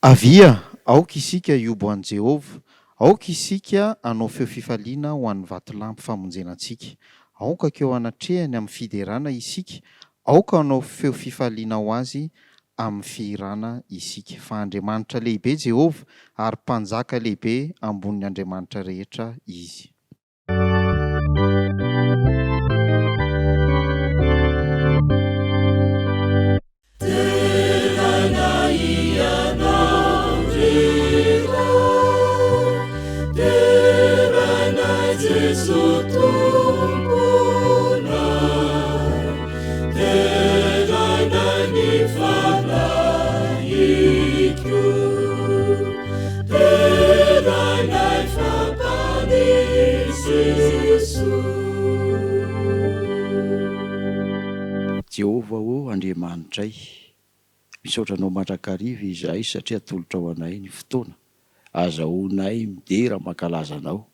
Avia, aoka isika hihobo an'i Jehovah, aoka isika hanao feo fifaliana ho an'ny vatolampy famonjena antsika. Aoka hankeo anatrehany amin'ny fiderana isika, aoka hanao feo fifaliana ho azy amin'ny fihirana isika. Fa Andriamanitra lehibe Jehovah, ary Mpanjaka lehibe ambonin'ny andriamanitra rehetra izy. Jehovah ô Andriamanitray, misaotra Anao mandrakariva izahay satria atolotrao anay ny fotoana azahoanay midera mankalaza Anao.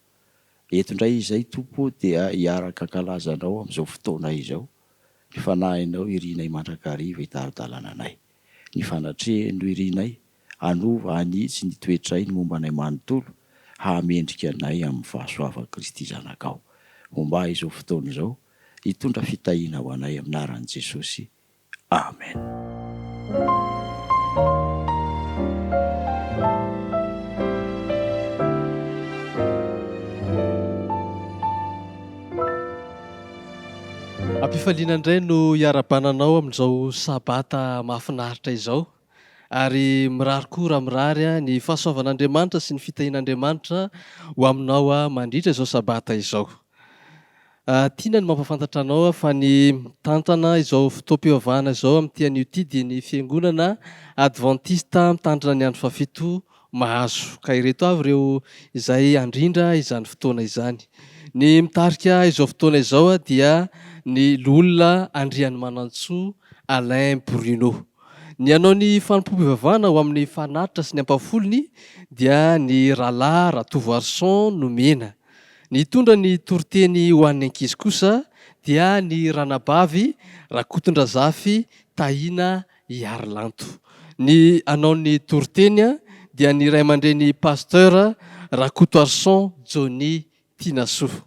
Eto indray izahay Tompo ô dia hiaraka hankalaza Anao amin'izao fotoana izao. Ny Fanahinao irinay mandrakariva hitari-dalana anay. Ny fanatrehany no irinay hanova, hanitsy ny toetray, ny momba anay manontolo, hahamendrika anay amin'ny fahasoavan'i Kristy Zanakao. Homba ahy izao fotoana izao, hitondra fitahiana ho anay amin'ny anaran'i Jesosy. Amen. Am-pifaliana indray no hiarahabana anao amin'izao sabata mahafinaritra izao. Ary mirary koa raha mirary ny fahasoavan'Andriamanitra sy ny fitahian'Andriamanitra ho aminao mandritra izao sabata izao. Tiana ny mampahafantatra anao fa ny mitantana izao fotoam-pivavahana izao amin'ity anio ity dia ny Fiangonana Advantista Mitandrina ny Andro Fahafito Mahazo. Ka ireto avy ireo izay handrindra izany fotoana izany. Ny mitarika izao fotoana izao dia ny Loholona Andrianimanantsoa Alain Bruno. Ny hanao ny fanompoam-pivavahana ho amin'ny fanatitra sy ny ampahafolony dia ny Rahalahy Ratovoarison Nomena. Ny hitondra ny toriteny ho an'ny ankizy kosa dia ny Ranabavy Rakotondrazafy Tahina Iharilanto. Ny hanao ny toriteny dia ny ray aman-dreny Pasteur Rakotoarison Johnny Tianasoa.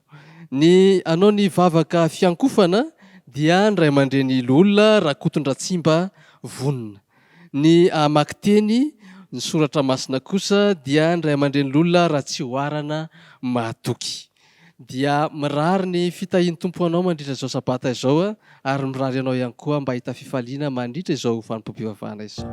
Ny hanao ny vavaka fiankofana dia ny ray aman-dreny Loholona Rakotondratsimba Vonona. Ny hamaky teny ny soratra masina kosa dia ny ray aman-dreny Loholona Ratsihoarana Mahatoky. Dia mirary ny fitahian'ny Tompo ho anao mandritra izao sabata izao ary mirary anao ihany koa mba hahita fifaliana mandritra izao fanompoam-pivavahana izao.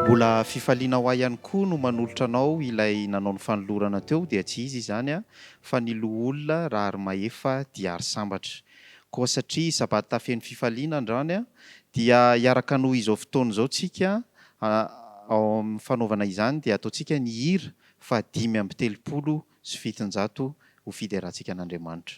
Mbola fifaliana ho ahy ihany koa no manolotra anao ilay nanao ny fanolorana teo dia tsy iza izany fa ny Loholona Raharimahefa Diary Sambatra. Koa satria Sabata feno fifaliana androany dia hiaraka hanohy izao fotoana izao tsika Ao amin'ny fanaovana izany dia ataontsika ny hira faha 735 ho fiderantsika an'Andriamanitra.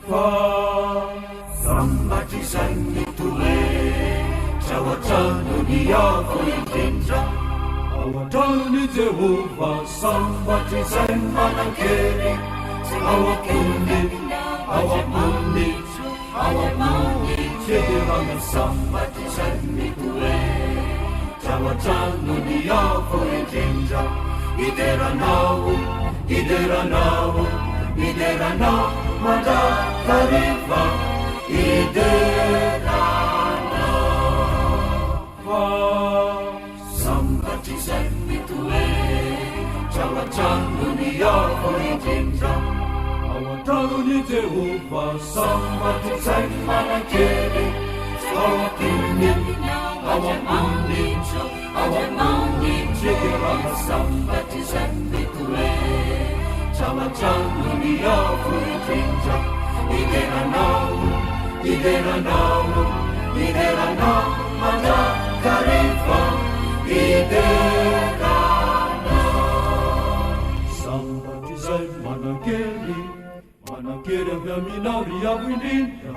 Fa sambatra izay mitoetra ao an-tranony Avo Indrindra. Ao an-tranon'i Jehovah, sambatra izay manan-kery ao am-pony, ao am-pony, ao am-pony. Fiderana sambatra izay mitoetra ao an-tranony Avo Indrindra. Hidera Anao, hidera Anao, hidera Anao mandrakariva, hidera Anao. Fa sambatra izay mitoetra ao an-tranony Avo Indrindra, ao an-tranon'i Jehovah, sambatra izay manan-kery ao am-pony, ao am-pony. Ao am-pony Jehovah sambatra izay mitoetra ao an-tranony Avo Indrindra. Hidera Anao, hidera Anao, hidera Anao mandrakariva, hidera Anao. Sambatra izay manan-kery, manan-kery avy aminao ry Avo Indrindra.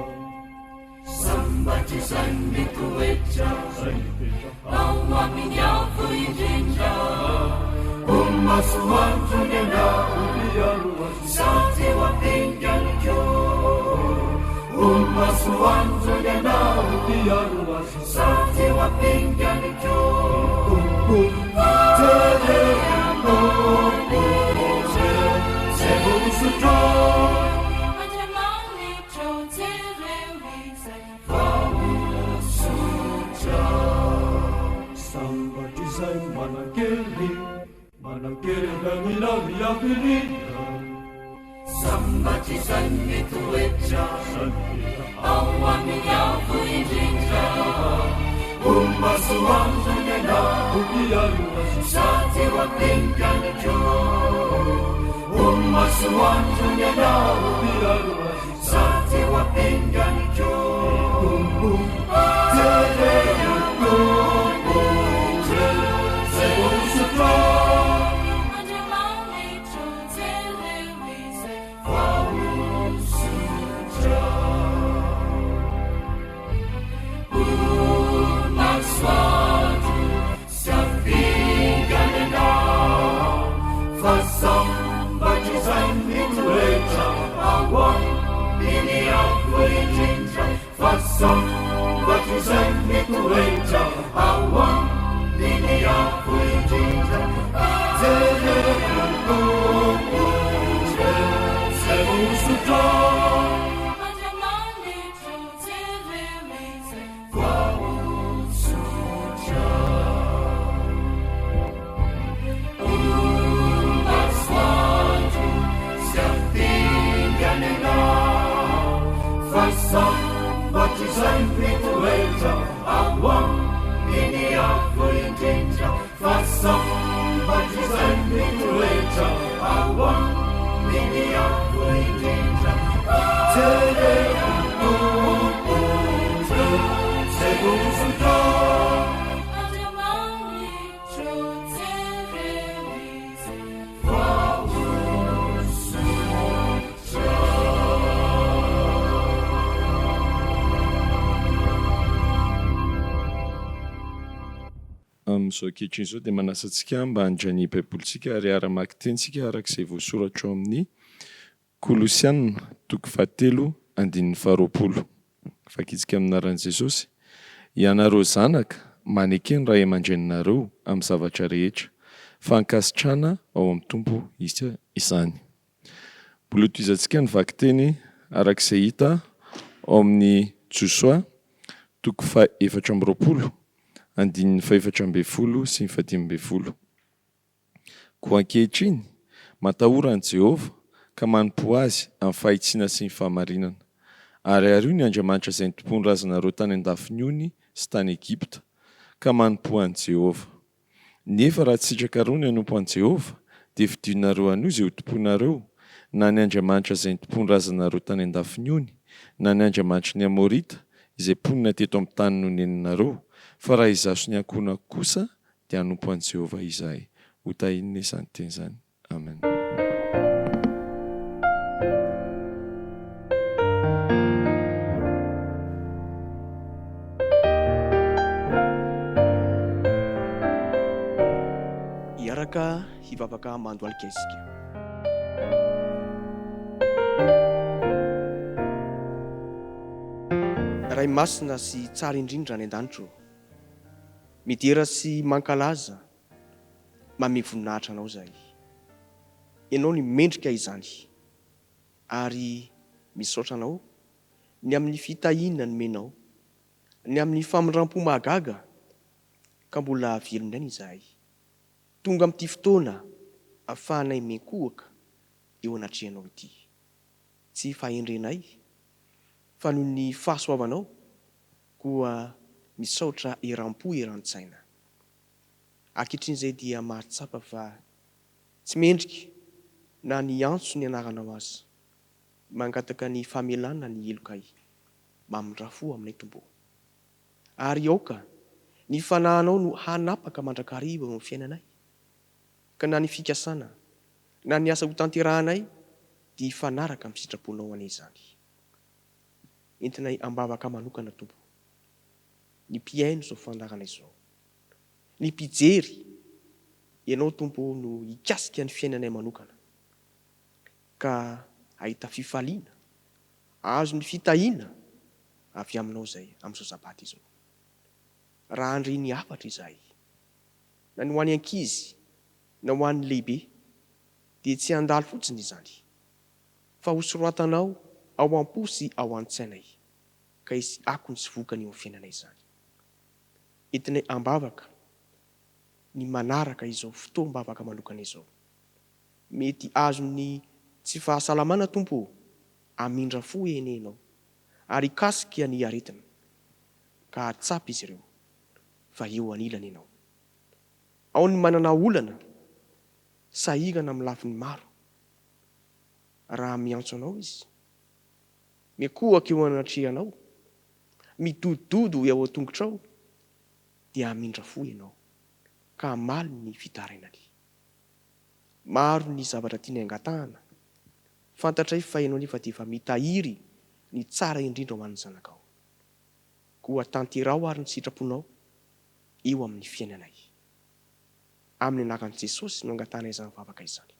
Sambatra. Sambatr' izay mitoetra ao amin'ny Avo Indrindra. Ho masoandro ny anao, sady ho ampingany koa. Ho masoandro ny anao, sady ho ampingany koa. Jereo Tompo, izay voahosotrao. Andriamanitra ô, jereo izay voahosotra. Sambatra izay manan-kery, manan-kery avy aminao ry Avo Indrindra. Sambatra izay mitoetra ao amin'ny Avo Indrindra. Ho masoandro ny anao, sady ho ampingany koa. Ho masoandro ny anao, sady ho ampingany koa. Jereo Tompo, izay voahosotrao. Andriamanitro, jereo izay voahosotrao. Ho masoandro sy ampingany ianao, fa sambatra izay mitoetra ao amin'ny Avo Indrindra, fa sambatra izay mitoetra ao amin'ny Avo Indrindra. Jereo Tompo, izay voahosotrao. Andriamanitro, jereo izay voahosotrao. Ho masoandro sy ampingana ianao, fa sambatra izay mitoetra ao amin'ny Avo Indrindra, fa sambatra izay mitoetra ao amin'ny Avo Indrindra. Jereo Tompo, izay voahosotrao. Andriamanitro, jereo izay voahosotrao. Amin'izao ankehitriny izao dia manasa antsika mba handray ny Baibolintsika ary hiara-mamaky teny isika araka izay voasoratra ao amin'ny Kolosiana, toko fahatelo, andininy faharoapolo. Vakintsika amin'ny anaran'i Jesosy, Ianareo zanaka, maneke ny ray aman-dreninareo amin'ny zavatra rehetra, fa ankasitrahana ao amin'ny Tompo izany. Mbola hotohizantsika ny vakiteny araka izay hita ao amin'ny Josoa, toko faha 24, andininy fahefatra ambinifolo sy ny fahadimy ambinifolo. Koa ankehitriny, matahora an'i Jehovah, ka manompoa azy amin'ny fahitsiana sy ny fahamarinana. Ary ario ny andriamanitra izay nitompoan'ny razanareo tany an-dafin'ny ony sy tany Egypta, ka manompoa an'i Jehovah. Nefa raha tsy sitrakareo ny hanompo an'i Jehovah, dia fidinareo anio izay hotompoinareo, na ny andriamanitra izay nitompoan'ny razanareo tany an-dafin'ny ony, na ny andriamanitry ny Amorita, izay mponina teto amin'ny tany nonenanareo, fa raha izaho sy ny ankohonako kosa, dia hanompo an'i Jehovah izahay. Hotahinina izany teny izany. Amen. Hiaraka hivavaka mandohalika isika. Ray masina sy tsara indrindra any an-danitra ô. Midera sy mankalaza, manome voninahitra Anao izahay. Ianao no mendrika izany. Ary misaotra Anao ny amin'ny fitahiana nomenao, ny amin'ny famindram-po mahagaga ka mbola velon'aina izahay. Tonga amin'ity fotoana ahafahanay miankohoka eo anatrehanao ity. Tsy fahendrenay fa noho ny fahasoavanao Koa misaotra eram-po eran-tsaina. Ankehitriny izay dia mahatsapa fa tsy mendrika na ny hiantso ny anaranao aza. Mangataka ny famelana ny helokay. Mamindrà fo aminay Tompo ô. Ary aoka ny fanahinao no hanapaka mandrakariva eo amin'ny fiainanay, ka na ny fikasana na ny asa hotanterahanay dia hifanaraka amin'ny sitraponao anie izany. Entinay am-bavaka manokana Tompo. Ny mpihaino izao fandaharana izao. Ny mpijery, Ianao Tompo ô no hikasika ny fiainanay manokana. Ka hahita fifaliana, hahazo ny fitahiana avy Aminao izay amin'izao Sabata izao. Raha handre ny hafatra izahay, na ny ho an'ny ankizy na ho an'ny lehibe, dia tsy handalo fotsiny izany, fa hosoratanao ao am-po sy ao an-tsainay, ka hisy akony sy vokany eo amin'ny fiainanay izany. Entinay am-bavaka ny manaraka izao fotoam-bavaka manokana izao. Mety azon'ny tsy fahasalamana Tompo ô, amindra fo anie Ianao, ary hikasika ny aretina, ka hahatsapa izy ireo fa eo anilany Ianao. Ao ny manana olana, sahirana amin'ny lafiny maro. Raha miantso Anao izy, mikohaka eo anatrehanao, midododo eo an-tongotrao, dia hamindra fo Ianao, ka hamaly ny fitarainany. Maro ny zavatra tianay angatahana. Fantatray fa Ianao anefa dia efa mitahiry ny tsara indrindra ho an'ny zanakao. Koa tanteraho ary ny sitraponao eo amin'ny fiainanay. Amin'ny anaran'i Jesosy no angatahanay izany vavaka izany.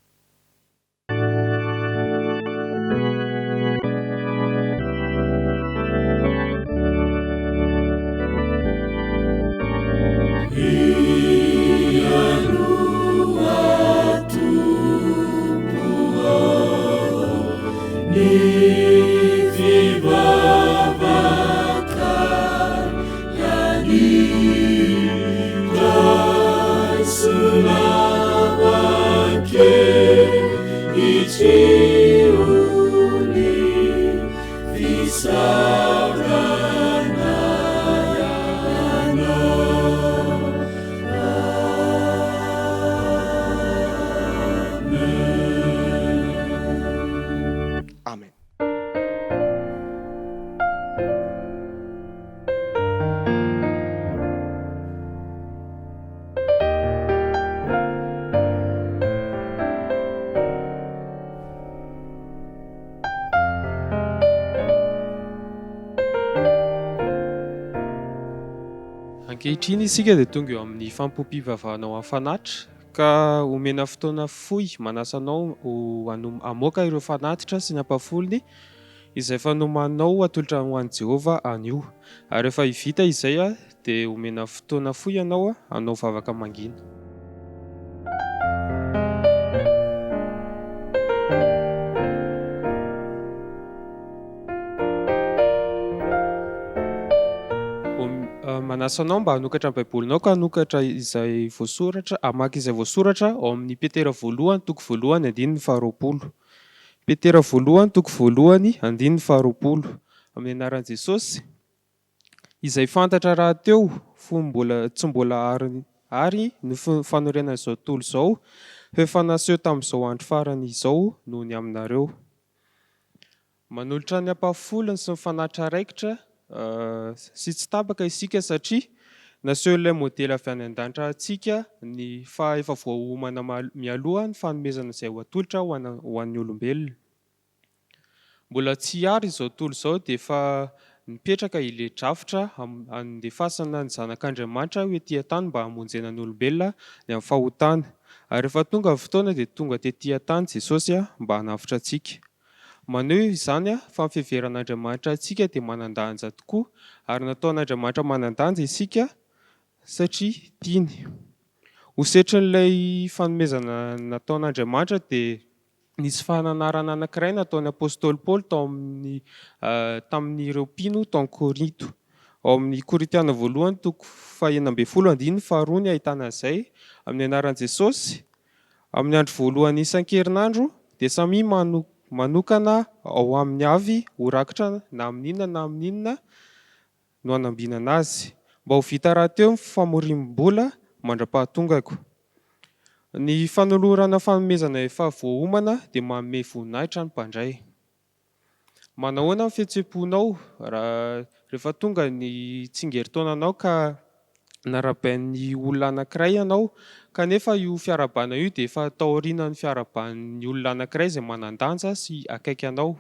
Amen. Ankehitriny isika dia tonga eo amin'ny fanompoam-pivavahana ho an'ny fanatitra ka omena fotoana fohy manasa anao ho hamoaka ireo fanatitra sy ny ampahafolony izay efa nomaninao hatolotra ho an'i Jehovah anio. Ary rehefa vita izay dia omena fotoana fohy ianao hanao vavaka mangina. Manasa anao mba hanokatra ny Baibolinao ka hanokatra izay voasoratra, hamaky izay voasoratra ao amin'ny Petera voalohany toko voalohany andininy faharoapolo. Petera voalohany toko voalohany andininy faharoapolo. Amin'ny anaran'i Jesosy. Izay fantatra rahateo fony mbola tsy mbola ary ary ny fanorenan'izao tontolo izao fa efa naseho tamin'izao andro farany izao noho ny aminareo. Manolotra ny ampahafolony sy ny fanatitra raikitra sy tsy tapaka isika satria nasehon'ilay modely avy any an-danitra antsika ny fa efa voaomana mialoha ny fanomezana izay ho atolotra ho an'ny olombelona. Mbola tsy ary izao tontolo izao dia efa nipetraka ilay drafitra handefasana ny Zanak'Andriamanitra ho ety an-tany mba hamonjena ny olombelona ny amin'ny fahotana. Ary rehefa tonga ny fotoana dia tonga tety an-tany Jesosy mba hanavotra antsika. Maneho izany fa ny fiheveran'Andriamanitra antsika dia manan-danja tokoa ary nataon'Andriamanitra manan-danja isika satria tiany. Ho setrin'ilay fanomezana nataon'Andriamanitra dia Nisy fananarana anankiray nataon'ny apostoly Paoly tao amin'ny tamin'ireo mpino tao Korinto. Ao amin'ny Korintiana voalohany toko fahenina ambin'ny folo andininy faharoa ny ahitana an'izay, Amin'ny anaran'i Jesosy, amin'ny andro voalohany isan-kerinandro, dia samia manokana ao aminy avy ho rakitra na amin'inona na amin'inona no hanambinana azy. Mba ho vita rahateo ny famoriam-bola mandra-pahatongako. Ny fanolorana fanomezana efa voaomana dia manome voninahitra ny mpandray. Manahoana ny fihetseham-ponao raha rehefa tonga ny tsingerin-taonanao ka narahabain'ny olona anankiray ianao kanefa io fiarahabana io dia efa taorianan'ny fiarahaban'ny olona anankiray izay manan-danja sy akaiky anao?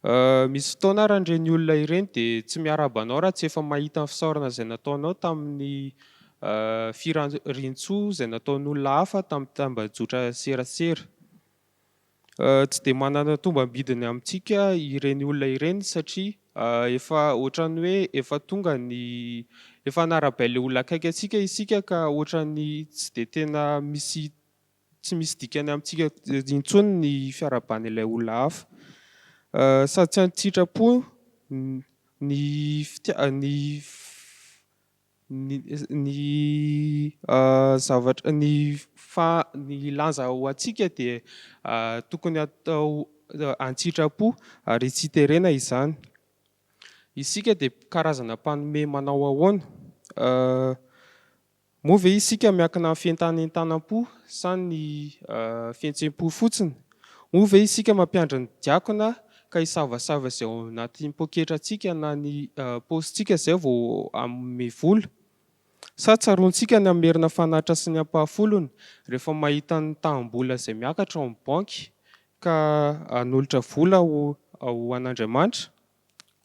Misy fotoana ary ireny olona ireny dia tsy miarahaba anao raha tsy efa mahita ny fisaorana izay nataonao tamin'ny firariantsoa izay nataon'olona hafa tamin'ny tambajotra serasera. Tsy dia manana tombam-bidiny amintsika ireny olona ireny satria efa ohatran'ny hoe efa tonga ny efa narahabain'ilay olona akaiky antsika isika ka ohatran'ny tsy dia tena misy tsy misy dikany amintsika intsony ny fiarahabana ilay olona hafa. Sady tsy an-tsitrapo ny fitia- ny Ny zavatra ny fa ny lanja ho antsika dia tokony atao an-tsitrapo ary tsy terena izany. Isika dia karazana mpanome manao ahoana? Moa ve isika miankina amin'ny fientanentanam-po sa ny fihetsem-po fotsiny? Moa ve isika mampiandry ny diakona ka hisavasava izay ao anatin'ny poketrantsika na ny paosintsika izay vao hanome vola? Sa tsaroantsika ny hamerina fanatitra sy ny ampahafolony rehefa mahita ny taham-bola izay miakatra ao amin'ny banky ka hanolotra vola ho an'Andriamanitra?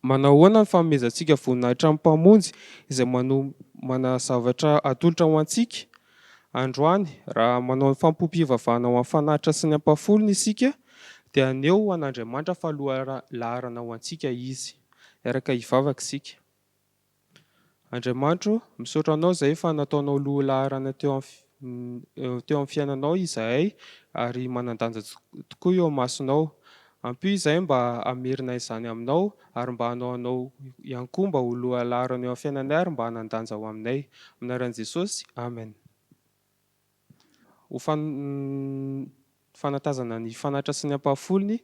Manao ahoana ny fanomezantsika voninahitra ny Mpamonjy izay manomana zavatra atolotra ho antsika? Androany, raha manao ny fanompoam-pivavahana ho an'ny fanatitra sy ny ampahafolony isika, dia haneho ho an'Andriamanitra fa lohalaharana ho antsika Izy. Hiaraka hivavaka isika. Andriamanitro, misaotra Anao izahay fa nataonao lohalaharana teo amin'ny teo amin'ny fiainanao izahay ary manan-danja tokoa eo imasonao. Ampio izahay mba hamerina izany Aminao ary mba hanao Anao ihany koa mba ho lohalaharana eo amin'ny fiainanay ary mba hanan-danja ho aminay. Amin'ny anaran'i Jesosy, Amen. Ho fanatazana ny fanatitra sy ny ampahafolony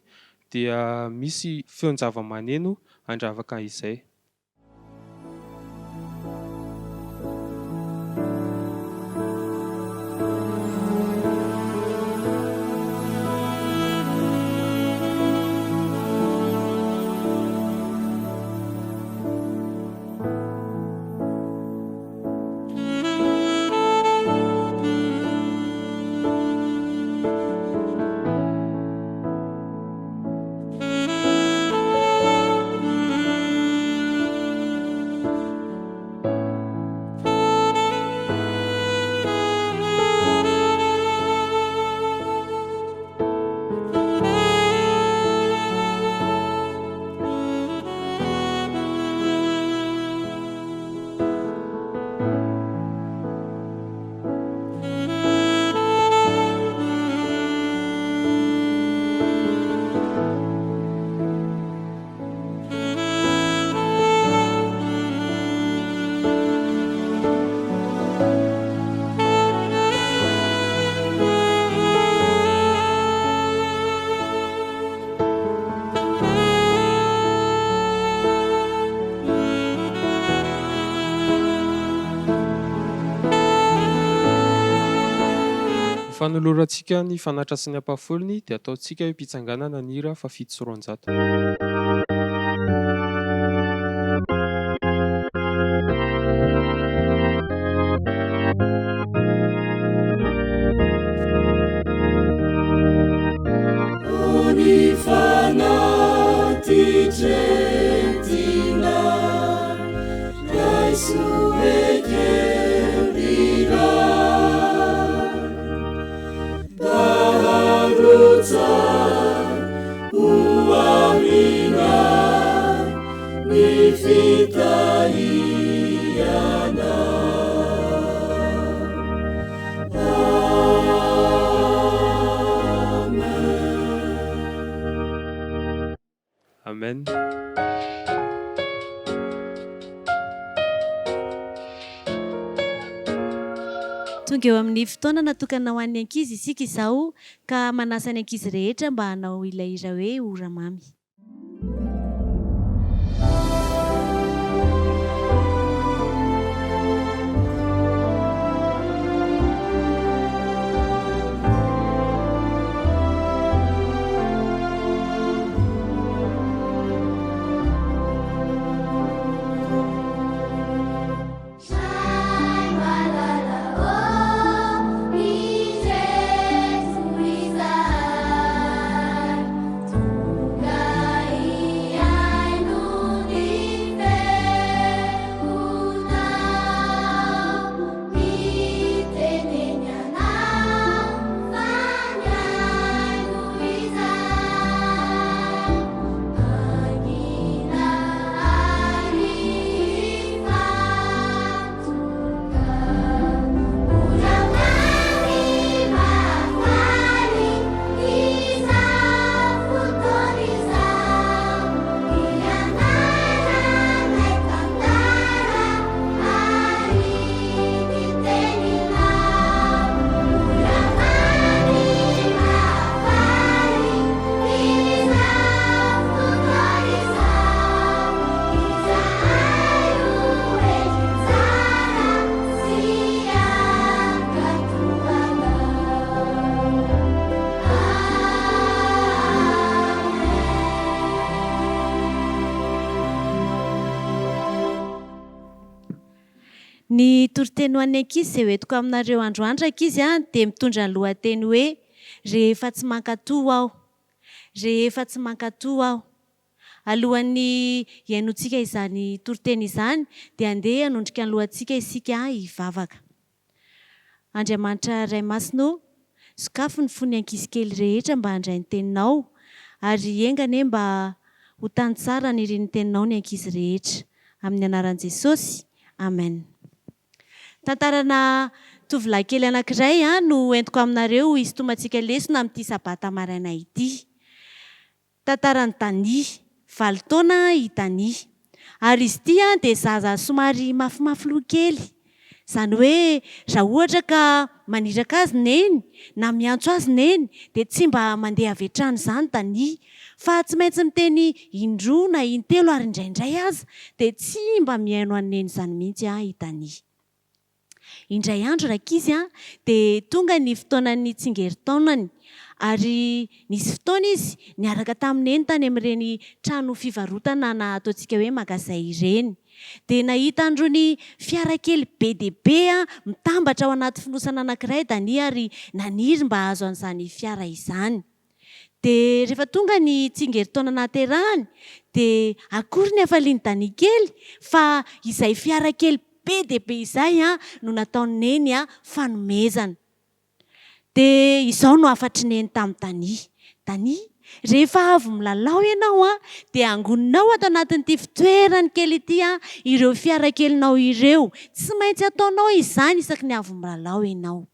dia misy feon-javamaneno handravaka izay. Ho fanolorantsika ny fanatitra sy ny ampahafolony dia ataontsika eo am-pitsanganana ny hira faha-207. Amen. Tonga eo amin'ny fotoana natokana ho an'ny ankizy isika izao ka manasa ny ankizy rehetra mba hanao ilay hira hoe Ora Mamy. Ny toriteny ho an'ny ankizy izay hoentiko aminareo androany rankizy dia mitondra ny lohateny hoe Rehefa tsy mankatò aho. Rehefa tsy mankatò aho. Alohan'ny hihainoantsika izany toriteny izany dia andeha hanondrika ny lohantsika isika hivavaka. Andriamanitra Ray Masina ô, sokafy ny fon'ny ankizy kely rehetra mba handray ny Teninao, ary enga anie mba ho tany tsara anirian'ny Teninao ny ankizy rehetra. Amin'ny anaran'i Jesosy. Amen. Tantarana tovolahy kely anankiray no entiko aminareo hisintomantsika lesona amin'ity sabata maraina ity. Tantaran'i Dania. Valo taona i Dania. Ary izy ity dia zaza somary mafimafy loha kely. Izany hoe raha ohatra ka maniraka azy Neny na miantso azy Neny dia tsy mba mandeha avy hatrany izany Dania fa tsy maintsy miteny indroa na intelo ary indraindray aza dia tsy mba mihaino an'i Neny izany mihitsy i Dania. Indray andro rankizy an, dia tonga ny fotoanan'ny tsingerin-taonany, ary nisy fotoana izy niaraka tamin'i Neny tany amin'ireny trano fivarotana na ataontsika hoe magazay ireny. Dia nahita an'irony fiara kely be dia be mitambatra ao anaty fonosana anankiray Dania ary naniry mba hahazo an'izany fiara izany. Dia rehefa tonga ny tsingerin-taona nahaterahany dia akory ny hafalian'i Dania kely fa izay fiara kely be dia be izay no nataon'i Neny fanomezana. Dia izao no hafatr'i Neny tamin'i Dania, Dania, rehefa avy milalao ianao dia angoninao ato anatin'ity fitoerany kely ity ireo fiara kelinao ireo. Tsy maintsy ataonao izany isaky ny avy milalao ianao.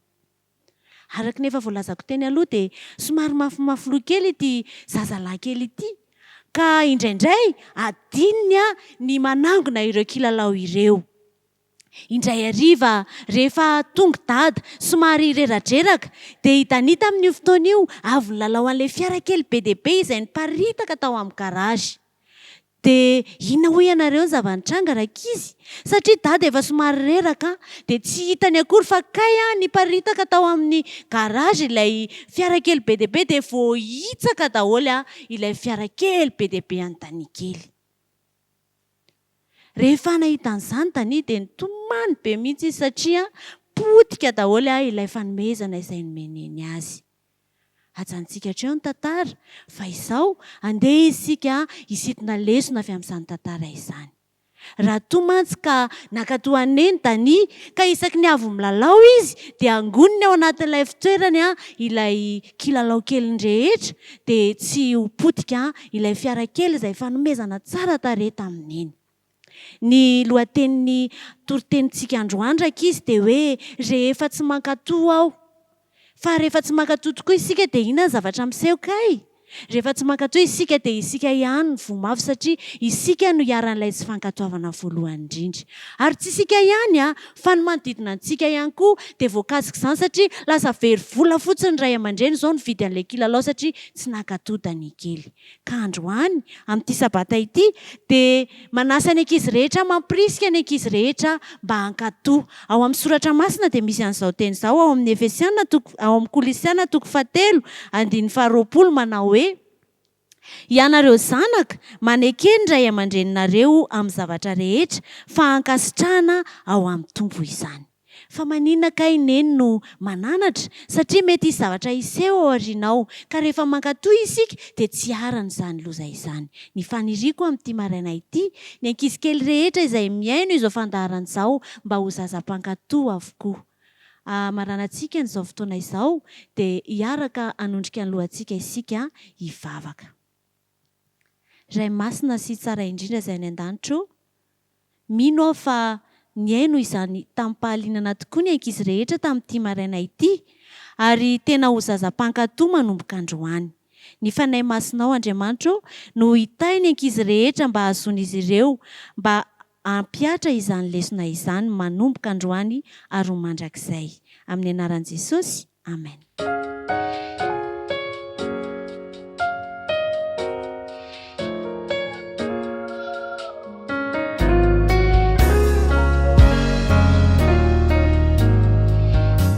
Araka ny efa voalazako teny aloha dia somary mafimafy loha kely ity zazalahy kely ity ka indraindray adinony ny manangona ireo kilalao ireo. Indray hariva rehefa tonga dada somary reradreraka dia i Dania tamin'io fotoana io avy nilalao an'ilay fiara kely be dia be izay niparitaka tao amin'ny garage. Dia inona hoy ianareo ny zava-nitranga rankizy? Satria dada efa somary reraka dia tsy hitany akory fa kay niparitaka tao amin'ny garage ilay fiara kely be dia be dia voahitsaka daholo ilay fiara kely be dia be an'i Dania kely. Rehefa nahita an'izany Dania dia nitomany be mihitsy izy satria potika daholo ilay fanomezana izay nomen'i Neny azy. Ajanontsika hatreo ny tantara, fa izao, andeha isika hisintona lesona avy amin'izany tantara izany. Raha toa mantsy ka nankatò an'i Neny Dania, ka isaky ny avy milalao izy dia angoniny ao anatin'ilay fitoerany ilay kilalao keliny rehetra, dia tsy ho potika ilay fiara kely izay fanomezana tsara tarehy tamin'i Neny. Ny lohatenin'ny toritenintsika androany rankizy dia hoe rehefa tsy mankatò aho. Fa rehefa tsy mankatò tokoa isika dia inona ny zavatra miseho kay? Rehefa tsy mankatò isika dia isika ihany no voa mafy satria isika no iharan'ilay tsy fankatoavana voalohany indrindra. Ary tsy isika ihany an, fa ny manodidina antsika ihany koa dia voakasik'izany satria lasa very vola fotsiny ny ray aman-dreny izao nividy an'ilay kilalao satria tsy nankatò Dania kely. Ka androany, amin'ity Sabata ity, dia manasa ny ankizy rehetra, mampirisika ny ankizy rehetra mba hankatò. Ao amin'ny Soratra Masina dia misy an'izao teny izao ao amin'ny Efesiana toko, ao amin'ny Kolosiana toko fahatelo, andininy faharoapolo manao hoe, Ianareo zanaka, maneke ny ray aman-dreninareo amin'ny zavatra rehetra, fa ankasitrahana ao amin'ny Tompo izany. Fa maninona kay Neny no mananatra? Satria mety hisy zavatra hiseho ao aoriana ao, ka rehefa mankatò isika dia tsy hiharana izany loza izany. Ny faniriako amin'ity maraina ity, ny ankizy kely rehetra izay mihaino izao fandaharana izao mba ho zaza mpankatò avokoa. Hamaranantsika an'izao fotoana izao dia hiaraka hanondrika ny lohantsika isika hivavaka. Ray Masina sy Tsara indrindra izay any an-danitra o, Mino aho fa nihaino izany tamim-pahalinana tokoa ny ankizy rehetra tamin'ity maraina ity, ary tena ho zaza mpankato manomboka androany. Ny Fanahy Masinao, Andriamanitra ô, no hitahy ny ankizy rehetra mba hahazoan'izy ireo mba hampihatra izany lesona izany manomboka androany ary ho mandrakizay. Amin'ny anaran'i Jesosy, Amen.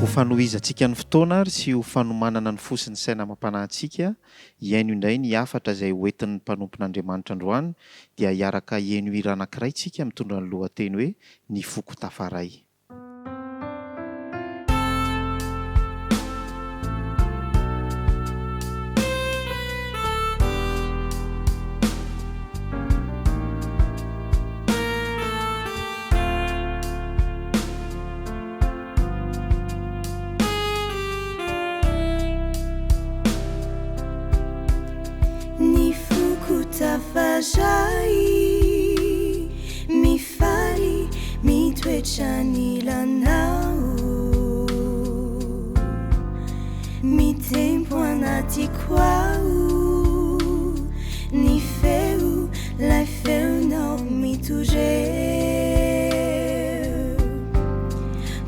Ho fanohizantsika ny fotoana ary sy ho fanomanana ny fo sy ny saina amam-panahintsika hihaino indray ny hafatra izay ho entin'ny mpanompon'Andriamanitra androany dia hiaraka hihaino hira anankiray tsika mitondra ny lohateny hoe Ny foko tafaray. mitoetra anilanao Mitempo anatiko ao Ny feo, lay feonao mitoreo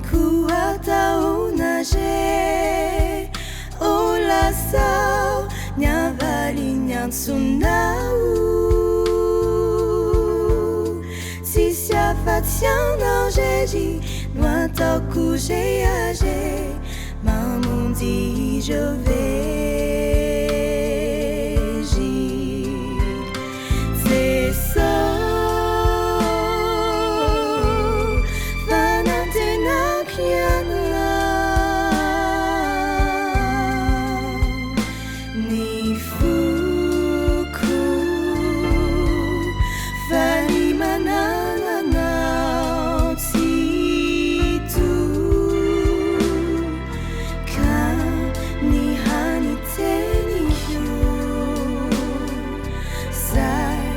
Koa ataona re O lazao ny havalin'ny antsonao Tsisy afa-tsy anao irery no ataoko rehareha Mamonjy ireo very Jeso Fanantenako ianao Ny foko faly manana anao Tsitoha Ka ny hany teniko Zay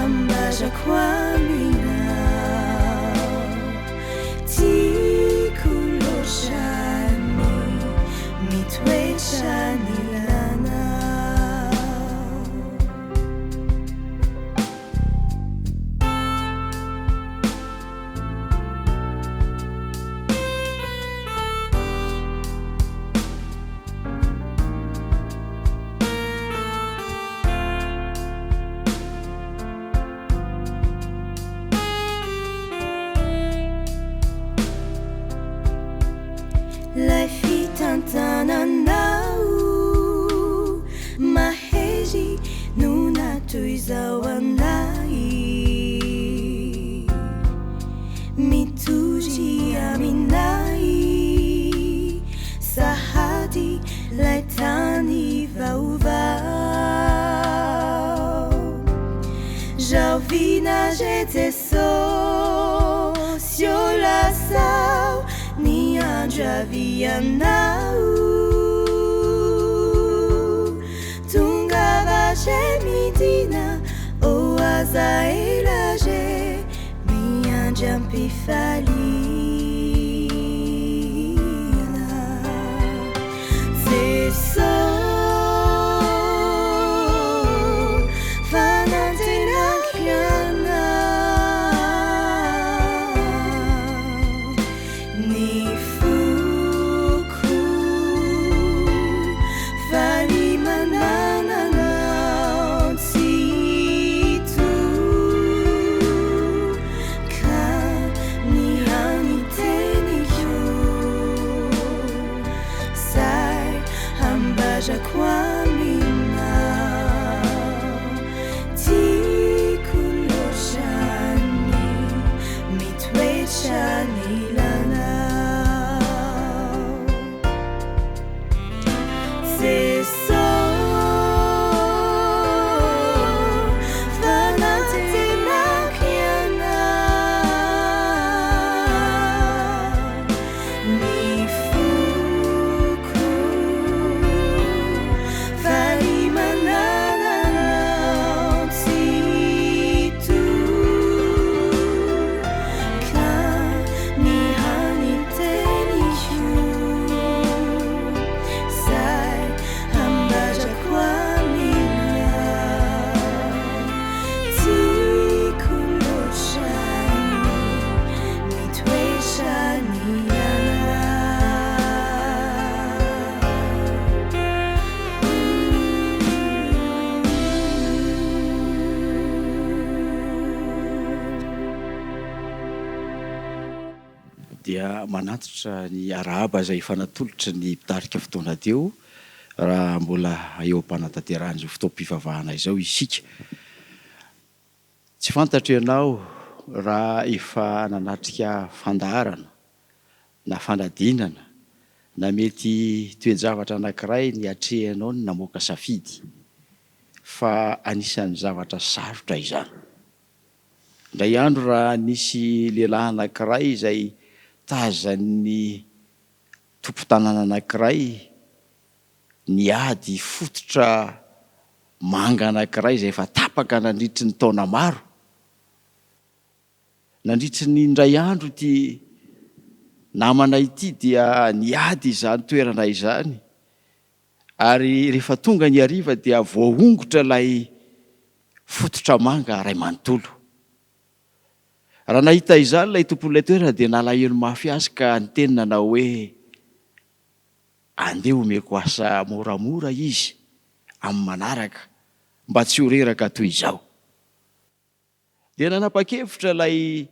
ambarako aminao Tiako loatra ny mitoetra anilanao. Lay fitantananao mahery no natoy izao anay Mitory aminay sahady lay tany vaovao Rahoviana re Jesosy ô lazao ny andro havianao Tongava re midina ô aza ela re miandry am-pifaliana Jeso fanantenako ianao Ny foko faly manana anao Tsitoha ka ny hany teniko Zay ambarako aminao Tiako loatra ny mitoetra anilanao Jeso fanantenako ianao Ny foko faly manana anao Tsitoha ka ny hany teniko Zay ambarako aminao Tiako loatra ny mitoetra anilanao Dia manantitra ny arahaba izay efa natolotry ny mpitarika fotoana teo raha mbola eo am-panatanterahana izao fotoam-pivavahana izao isika. Tsy fantatro ianao raha efa nanatrika fandaharana na fanadinana na mety toe-javatra anankiray niatrehanao ny namoaka safidy fa anisan'ny zavatra sarotra izany. Indray andro raha nisy lehilahy anankiray izay tazan'ny tompon-tanàna anankiray niady fototra manga anankiray izay efa tapaka nandritry ny taona maro. Nandritry ny indray andro ity namana ity dia niady izany toerana izany ary rehefa tonga ny hariva dia voahongotra ilay fototra manga iray manontolo. Raha nahita izany ilay tompon'ilay toerana dia nalahelo mafy azy ka niteny nanao hoe, Andeha omeko asa moramora izy amin'ny manaraka mba tsy ho reraka toy izao. Dia nanapa-kevitra ilay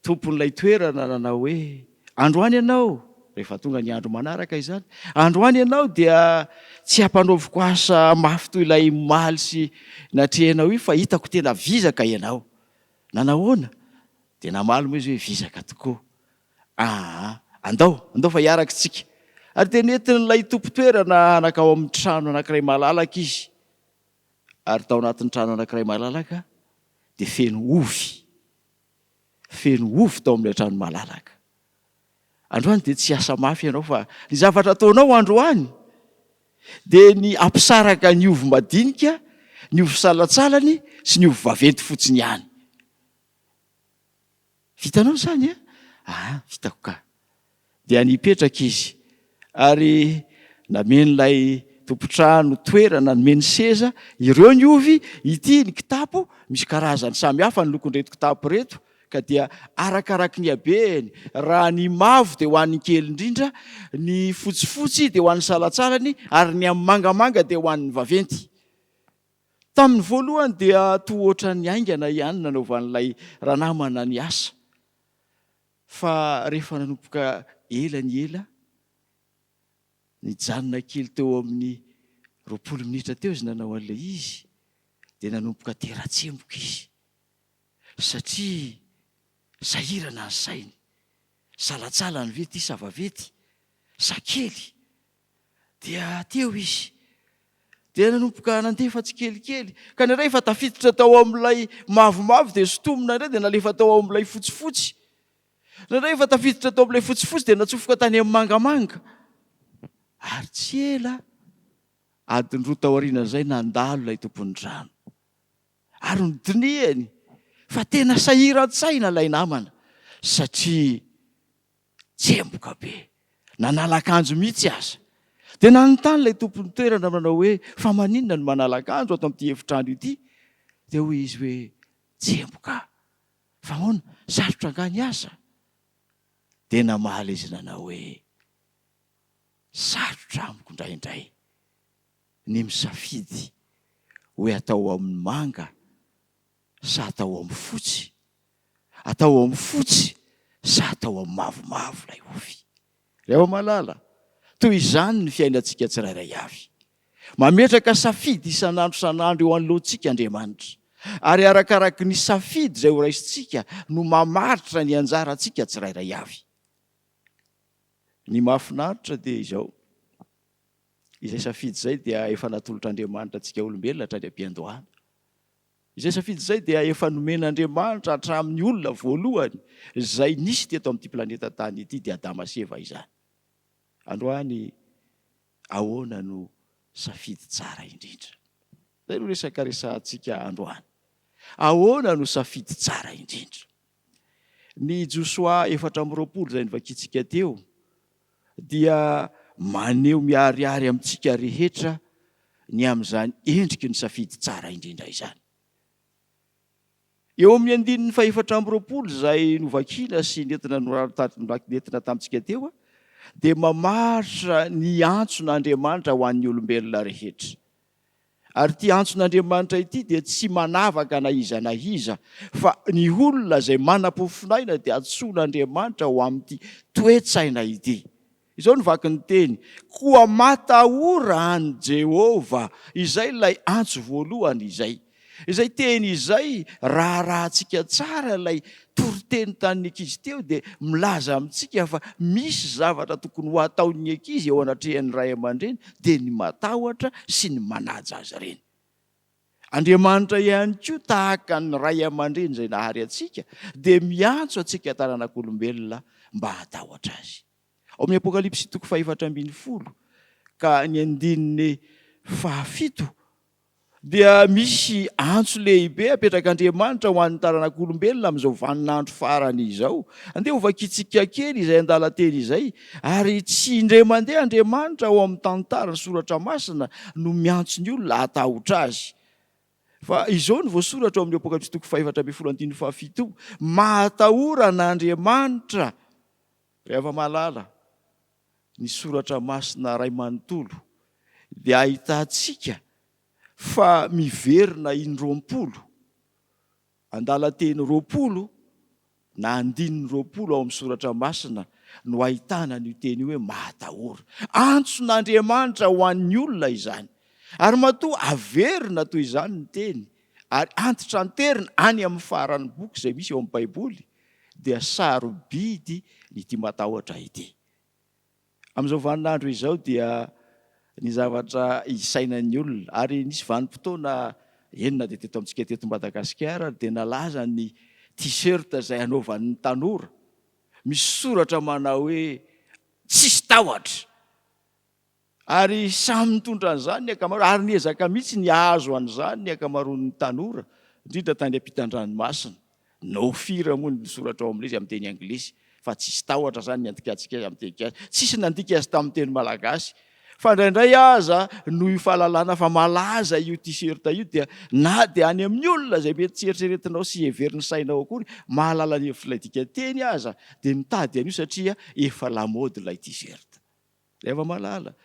tompon'ilay toerana nanao hoe, Androany ianao, rehefa tonga ny andro manaraka izany, androany ianao dia tsy hampanaoviko asa mafy toy ilay omaly sy natrehinao io fa hitako tena vizaka ianao. Nanahoana? Dia namaly moa izy hoe, Vizaka tokoa. Aa, andao, andao fa hiaraka isika. Ary dia nentin'ilay tompon-toerana nankao amin'ny trano anankiray malalaka izy. Ary tao anatin'ny trano anankiray malalaka dia feno ovy. Feno ovy tao amin'ilay trano malalaka. Androany dia tsy hiasa mafy ianao fa ny zavatra ataonao androany dia ny hampisaraka ny ovy madinika, ny ovy salantsalany sy ny ovy vaventy fotsiny ihany. Vitanao izany an? Aa, vitako ka. Dia nipetraka izy, ary namen'ilay tompon-trano toerana, nomeny seza, ireo ny ovy, ity ny kitapo, misy karazany samy hafa ny lokon'ireto kitapo ireto, ka dia arakaraky ny habehany, raha ny mavo dia ho an'ny kely indrindra, ny fotsifotsy dia ho an'ny salantsalany, ary ny amin'ny mangamanga dia ho an'ny vaventy. Tamin'ny voalohany dia toa ohatran'ny haingana ihany nanaovan'ilay ranamana ny asa, fa rehefa nanomboka ela ny ela, nijanona kely teo amin'ny 20 minitra teo izy nanao an'ilay izy, dia nanomboka tera-tsemboka izy, satria sahirana ny sainy, salantsalany ve ity sa vaventy sa kely? Dia teo izy. Dia nanomboka nandefa tsikelikely. Ka ny iray efa tafiditra tao amin'ilay mavomavo dia sintomina indray dia nalefa tao amin'ilay fotsifotsy. Ny iray efa tafiditra tao amin'ilay fotsifotsy dia natsofoka tany amin'ny mangamanga. Ary tsy ela, adiny roa taorian'izay nandalo ilay tompon'ny trano. Ary nodinihany fa tena sahiran-tsaina ilay namana satria Tsemboka be. Nanala akanjo mihitsy aza. Dia nanontany ilay tompon'ny toerana manao hoe, Fa maninona no manala akanjo ato amin'ity efitrano ity? Dia hoy izy hoe, Tsemboka. Fa ahoana? Sarotra angaha ny asa? Dia namaly izy nanao hoe, Sarotra amiko indraindray ny misafidy hoe atao amin'ny manga sa atao amin'ny fotsy? Atao amin'ny fotsy sa atao amin'ny mavomavo ilay ovy? Ry hava-malala, toy izany ny fiainantsika tsirairay avy. Mametraka safidy isan'andro isan'andro eo anoloantsika Andriamanitra. Ary arakaraky ny safidy izay horaisintsika no mamaritra ny anjarantsika tsirairay avy. Ny mahafinaritra dia izao, izay safidy izay dia efa natolotr'Andriamanitra antsika olombelona hatrany am-piandohana. Izay safidy izay dia efa nomen'Andriamanitra hatramin'ny olona voalohany izay nisy teto amin'ity planeta tany ity dia Adama sy Eva izany. Androany ahoana no safidy tsara indrindra? Izay no resaka resahantsika androany. Ahoana no safidy tsara indrindra? Ny Josoa 24 izay novakintsika teo dia maneho miharihary amintsika rehetra ny amin'izany endriky ny safidy tsara indrindra izany. Eo amin'ny andininy fahefatra amby 20 izay novakina sy nentina nentina tamintsika teo dia mamaritra ny antson'Andriamanitra ho an'ny olombelona rehetra. Ary ity antson'Andriamanitra ity dia tsy manavaka na iza na iza, fa ny olona izay manam-pofonaina dia antsoin'Andriamanitra ho amin'ity toe-tsaina ity. Izao no vakin'ny teny, Koa matahora an'i Jehovah. Izay ilay antso voalohany izay. Izay teny izay, raha arahantsika tsara ilay toriteny tamin'ny ankizy teo dia milaza amintsika fa misy zavatra tokony ho ataon'ny ankizy eo anatrehan'ny ray aman-dreny dia ny matahotra sy ny manaja azy ireny. Andriamanitra ihany koa tahaka ny ray aman-dreny izay nahary antsika dia miantso antsika taranak'olombelona mba hatahotra azy. Ao amin'ny Apokalypsy toko fahefatra ambin'ny folo ka ny andininy fahafito. Dia misy antso lehibe apetrak'Andriamanitra ho an'ny taranak'olombelona amin'izao vaninandro farany izao. Andeha hovakintsika kely izay andalan-teny izay. Ary tsy indray mandeha Andriamanitra ao amin'ny tantaran'ny Soratra Masina no miantso ny olona hatahotra Azy. Fa izao no voasoratra ao amin'ny Apokalypsy toko fahefatra ambin'ny folo andininy fahafito, Mahatahora an'Andriamanitra, ry hava-malala, ny Soratra Masina iray manontolo dia ahitantsika fa miverina indroampolo, andalan-teny 20 na andininy 20 ao amin'ny Soratra Masina no ahitana an'io teny io hoe mahatahora. Antson'Andriamanitra ho an'ny olona izany. Ary matoa averina toy izany ny teny, ary antitranterina any amin'ny faran'ny boky izay misy ao amin'ny Baiboly, dia sarobidy ny ity matahotra ity. Amin'izao vaninandro izao dia ny zavatra isainan'ny olona, ary nisy vanim-potoana, eny na dia teto amintsika teto Madagasikara ary dia nalaza ny t-shirt izay anaovan'ny tanora, misy soratra manao hoe tsisy tahotra. Ary samy nitondra an'izany ny ankamaroany, ary niezaka mihitsy ny hahazo an'izany ny ankamaroan'ny tanora, indrindra tany ampitan-dranomasina. No fear moa ny soratra ao amin'ilay izy amin'ny teny anglisy, fa tsisy tahotra izany ny andikantsika azy amin'ny teny gasy. Tsisy nandika azy tamin'ny teny malagasy. Fa indraindray aza, noho io fahalalana fa malaza io t-shirt io dia na dia any amin'ny olona izay mety tsy eritreretinao sy heverin'ny sainao akory, mahalala ny hevitr'ilay dikanteny aza, dia mitady an'io satria efa lamaody ilay t-shirt. Ry hava-malala,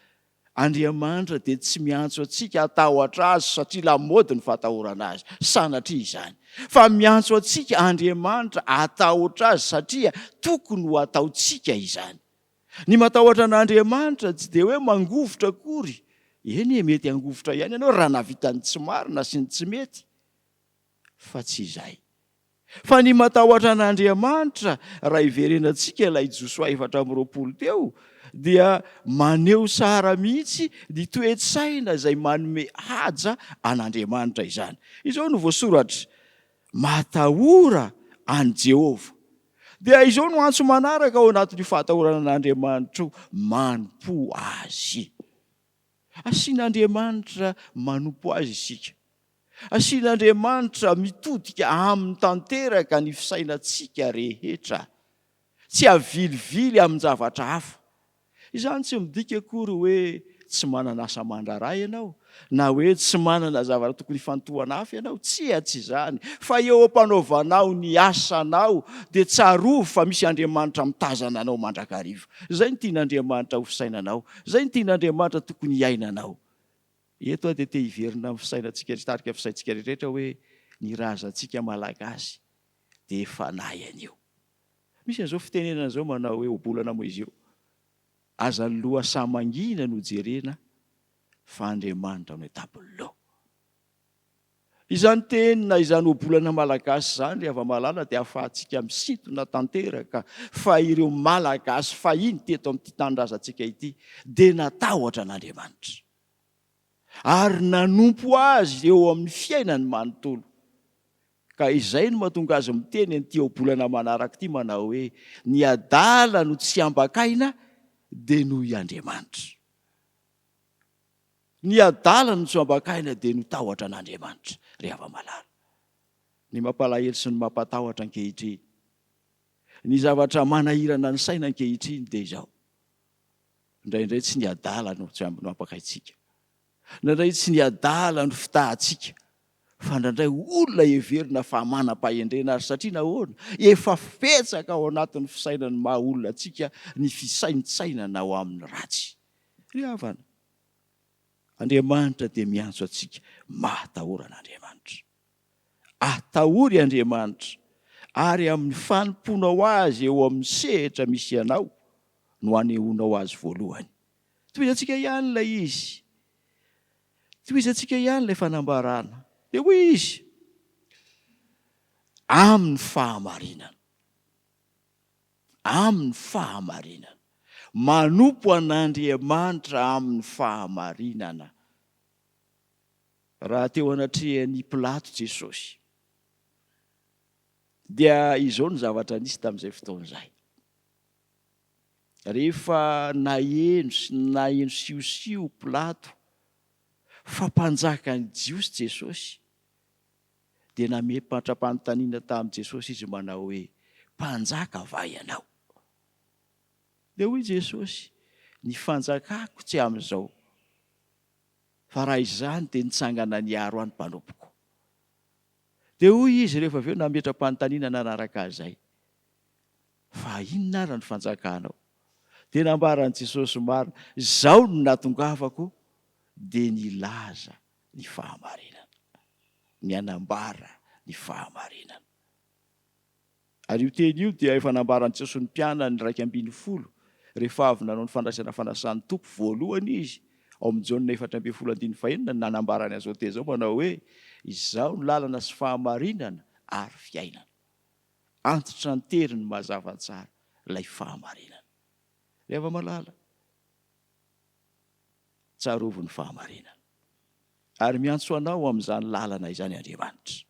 Andriamanitra dia tsy miantso antsika hatahotra Azy satria lamaody ny fahatahorana Azy. Sanatria izany. Fa miantso antsika Andriamanitra hatahotra Azy satria tokony ho ataontsika izany. Ny matahotra an'Andriamanitra tsy dia hoe mangovitra akory. Eny e, mety hangovitra ihany ianao raha nahavita ny tsy marina sy ny tsy mety. Fa tsy izay. Fa ny matahotra an'Andriamanitra, raha hiverenantsika ilay Josoa 24 teo, dia maneho tsara mihitsy ny toe-tsaina izay manome haja an'Andriamanitra izany. Izao no voasoratra, Matahora an'i Jehovah. Dia izao no antso manaraka ao anatin'io fahatahorana an'Andriamanitra io, Manompoa Azy. Asian'Andriamanitra manompo Azy isika. Asian'Andriamanitra mitodika Aminy tanteraka ny fisainantsika rehetra. Tsy avilivily amin-javatra hafa. Izany tsy midika akory hoe tsy manana asa aman-draharaha ianao, na hoe tsy manana zavatra tokony hifantohana hafa ianao. Tsia, tsy izany. Fa eo am-panaovanao ny asanao, dia tsarovy fa misy Andriamanitra mitazana anao mandrakariva. Izay no tian'Andriamanitra ho fisainanao. Izay no tian'Andriamanitra tokony hiainanao. Eto aho dia te hiverina amin'ny fisainantsika, hitarika fisaintsika rehetra hoe ny razantsika Malagasy dia efa nahay an'io. Misy an'izao fitenenana izao manao hoe ohabolana moa izy io, aza ny lohasaha mangina no jerena fa Andriamanitra no an-tampon'ny loha. Izany teny na izany ohabolana malagasy izany ry hava-malala dia ahafahantsika misintona tanteraka fa ireo Malagasy fahiny teto amin'ity tanindrazantsika ity dia natahotra an'Andriamanitra ary nanompo Azy eo amin'ny fiainany manontolo. Ka izay no mahatonga azy miteny an'ity ohabolana manaraka ity manao hoe, ny adala no tsy ambakaina dia noho i Andriamanitra. Ny adala no tsy ambakaina dia no tahotra an'Andriamanitra, ry hava-malala. Ny mampalahelo sy ny mampatahotra ankehitriny, ny zavatra manahirana ny saina ankehitriny dia izao, indraindray tsy ny adala no tsy no ampakaintsika, indraindray tsy ny adala no fitahantsika, fa indraindray olona heverina fa manam-pahendrena ary satria nahoana? Efa betsaka ao anatin'ny fisainan'ny maha olona antsika ny fisaintsainana ao amin'ny ratsy. Ry havana, Andriamanitra dia miantso antsika mahatahora an'Andriamanitra. Atahory Andriamanitra, ary amin'ny fanompoanao Azy eo amin'ny sehatra misy anao no anehoanao Azy voalohany. Tohizantsika ihany ilay izy. Tohizantsika ihany ilay fanambarana. Dia hoy izy, Amin'ny fahamarinana. Amin'ny fahamarinana. Manompo an'Andriamanitra amin'ny fahamarinana. Raha teo anatrehan'i Pilato Jesosy, dia izao ny zavatra nisy tamin'izay fotoana izay. Rehefa naheno sy naheno siosio Pilato. fa Mpanjakan'ny Jiosy Jesosy, dia nametra-panontaniana tamin'i Jesosy izy manao hoe, Mpanjaka va ianao? Dia hoy Jesosy, Ny fanjakako tsy amin'izao, fa raha izany dia nitsangana niaro ahy ny mpanompoko. Dia hoy izy rehefa avy eo nametra-panontaniana nanaraka azy izay, Fa inona ary ny fanjakanao? Dia nambaran'i Jesosy marina, Izao no nahatongavako dia nilaza ny fahamarinana, ny hanambara ny fahamarinana. Ary io teny io dia efa nambaran'i Jesoa ny mpianany 11 rehefa avy nanao ny fandraisana fanasan'ny Tompo voalohany izy, ao amin'ny Jaona 14 andininy fahenina no nanambarany an'izao teny izao manao hoe, Izaho no lalana sy fahamarinana ary fiainana. Antitranteriny mazava tsara ilay fahamarinana. Ry hava-malala, tsarovy ny fahamarinana. Ary miantso anao amin'izany lalana izany Andriamanitra.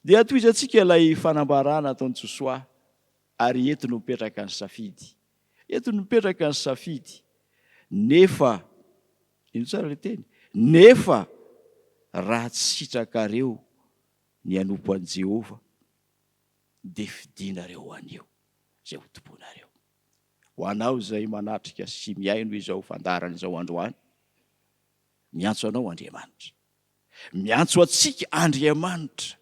Dia tohizantsika ilay fanambarana ataon'i Josoa, ary eto no mipetraka ny safidy. Eto no mipetraka ny safidy. Nefa, ino tsara ilay teny? Nefa raha tsy sitrakareo ny hanompo an'i Jehovah, dia fidinareo anio izay hotompoinareo. Ho anao izay manatrika sy mihaino izao fandaharana izao androany, miantso anao Andriamanitra. Miantso antsika Andriamanitra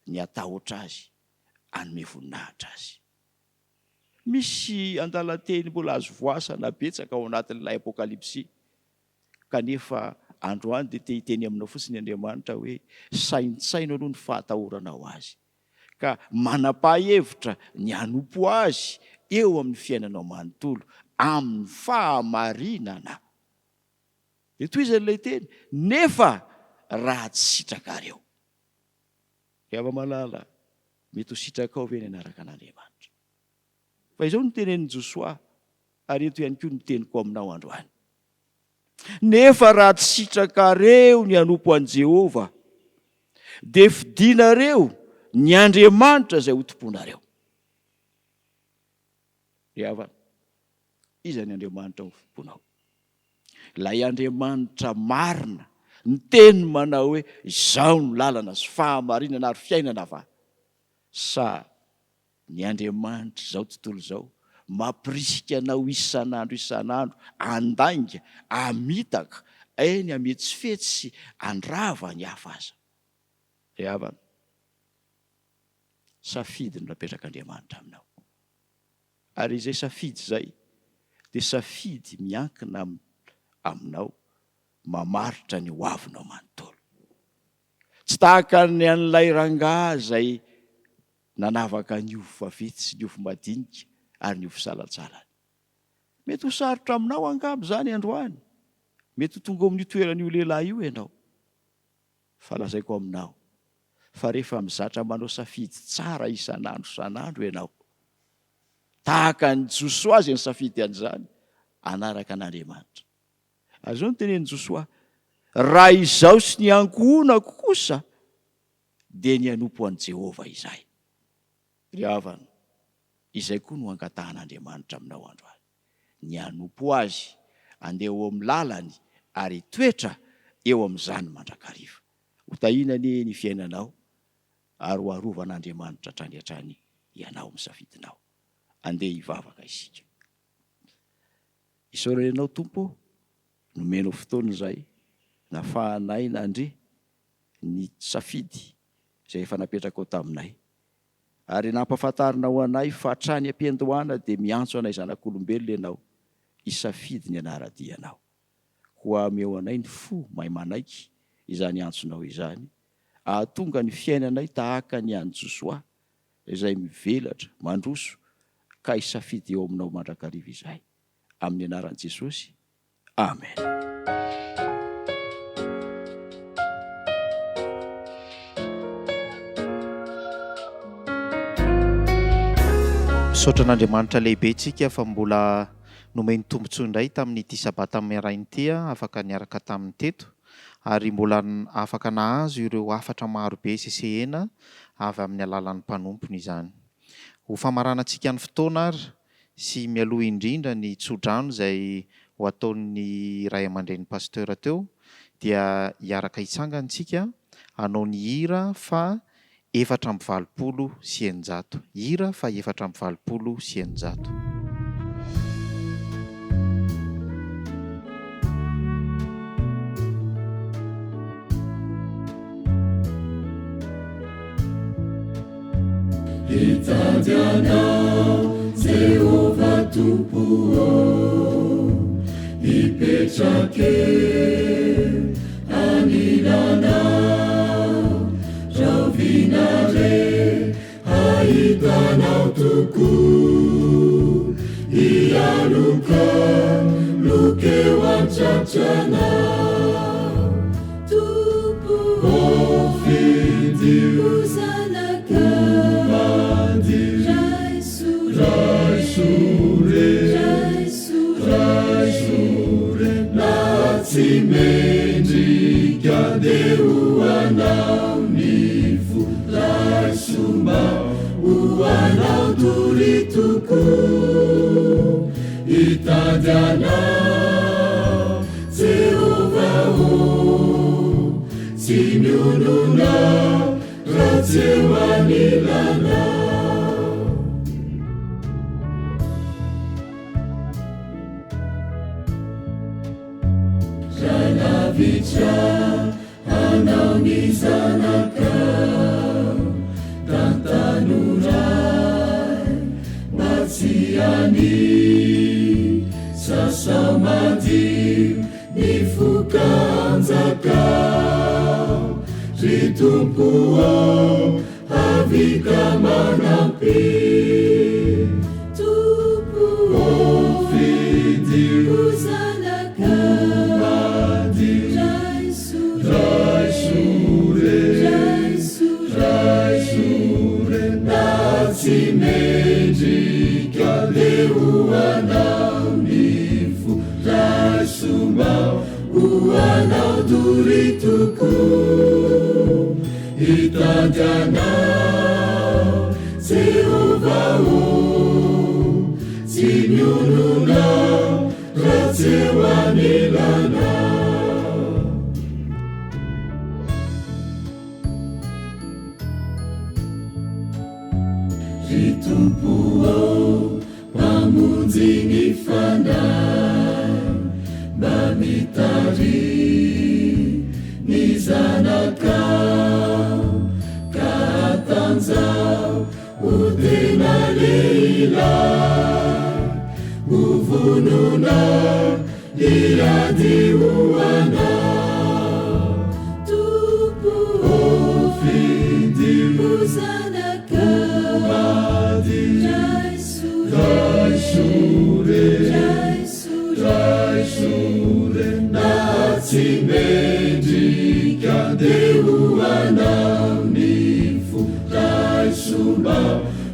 ny hatahotra Azy, hanome voninahitra Azy. Misy andalan-teny mbola azo voasana betsaka ao anatin'ilay Apokalypsy, kanefa androany dia te hiteny aminao fotsiny Andriamanitra hoe, saintsaino aloha ny fahatahoranao Azy, ka manapaha hevitra ny hanompo Azy eo amin'ny fiainanao manontolo, amin'ny fahamarinana. Dia tohizany ilay teny, nefa raha tsy sitrakareo. Ry hava-malala, mety ho sitrakao ve ny hanaraka an'Andriamanitra? Fa izao no tenenin'i Josoa, ary eto ihany koa no teniko aminao androany, Nefa raha tsy sitrakareo ny hanompo an'i Jehovah, dia fidinareo ny andriamanitra izay hotompoinareo. Ry havana, iza ny Andriamanitra ho fomponao? Ilay Andriamanitra marina, niteny manao hoe, Izaho no lalana sy fahamarinana ary fiainana va? Sa ny Andriamanitr'izao tontolo izao, mampirisika anao isan'andro isan'andro handainga, hamitaka, eny hametsifetsy sy handrava ny hafa aza? Ry havana, safidy no napetrak'Andriamanitra aminao. Ary izay safidy izay dia safidy miankina aminao, mamaritra ny hoavinao manontolo. Tsy tahaka ny an'ilay rangahy izay nanavaka ny ovy vaventy sy ny ovy madinika ary ny ovy salantsalany. Mety ho sarotra aminao angamba izany androany. Mety ho tonga ao amin'io toerana io lehilahy io ianao. Fa lazaiko aminao fa rehefa mizatra manao safidy tsara isan'andro isan'andro ianao, tahaka an'i Josoa izay nisafidy an'izany, hanaraka an'Andriamanitra. Ary izao no tenenin'i Josoa, Raha izaho sy ny ankohonako kosa, dia ny hanompo an'i Jehovah izahay. Ry havana, izay koa no angatahan'Andriamanitra aminao androany. ny hanompo Azy, handeha eo amin'ny lalany ary hitoetra eo amin'izany mandrakariva. Ho tahiana anie ny fiainanao ary ho arovan'Andriamanitra hatrany hatrany ianao amin'ny safidinao. Andeha hivavaka isika. Isaorana Ianao Tompo ô, nomenao fotoana izay nafahanay nandre ny safidy izay efa napetrakao taminay. Ary nampahafantarinao anay fa hatrany am-piandohana dia miantso anay zanak'olombelona Ianao hisafidy ny hanara-dia Anao. Koa ameo anay ny fo mahay manaiky izany antsonao izany, hahatonga ny fiainanay tahaka ny an'i Josoa izay mivelatra, mandroso, ka hisafidy eo aminao mandrakariva izahay. Amin'ny anaran'i Jesosy. Amen. Misaotra an'Andriamanitra lehibe tsika fa mbola nomeny tombontsoa indray tamin'ity sabata maraina ity afaka niaraka taminy teto ary mbola afaka nahazo ireo hafatra maro be sesehena avy amin'ny alalan'ny mpanompony izany. Ho famaranantsika ny fotoana ary sy mialoha indrindra ny tsodrano izay ho ataon'ny ray aman-drenin'ny Pasteur teo dia hiaraka hitsangana isika hanao ny hira fa 684. Hira faha 684. Hitady Anao, Jehovah Tompo ô, hipetraka eo anilanao, rahoviana re hahita Anao tokoa, hialoka loka eo an-tratranao. Tompo ô, fidio ho zanakao, raiso re, raiso re, na tsy mendrika dia ho anao ny fo, raiso mba ho anao doria tokoa, hitady anao. Jehovah ô, tsy mionona raha tsy eo anilanao. Raha lavitra anao ny zanakao, tantano Ray mba tsy hania. Sasao madio ny fo ka anjakao, ry Tompo ô, avia ka manampia. Tompo ô, fidio ho zanakao, raiso re, raiso re, na tsy mendrika dia ho anao ny fo, raiso mba ho anao doria tokoa, hitady anao Jehovah ô, tsy mionona raha tsy eo anilanao. Ry Tompo ô, Mpamonjy ny fanahy, mba mitariha ny zanakao, ka hatanjaho ho tena lehilahy, ho vonona hiady ho Anao. Tompo ô, fidio ho zanakao, raiso re, raiso re, na tsy mendrika dia ho Anao ny fo, raiso mba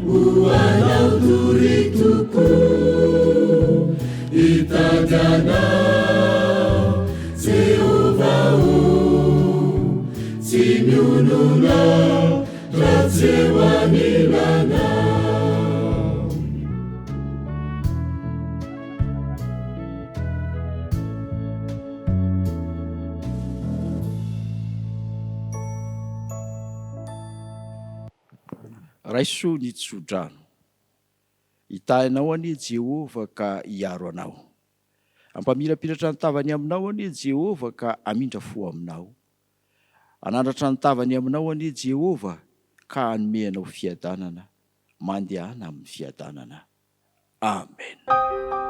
ho Anao doria tokoa. Hitady Anao, Jehovah ô, tsy mionona raha tsy eo anilanao. Raiso ny tsodrano. Hitahy anao anie Jehovah ka hiaro anao. Hampamirapiratra ny tavany aminao anie Jehovah ka hamindra fo aminao. Hanandratra ny tavany aminao anie Jehovah ka hanome anao fiadanana. Mandehana amin'ny fiadanana. Amena.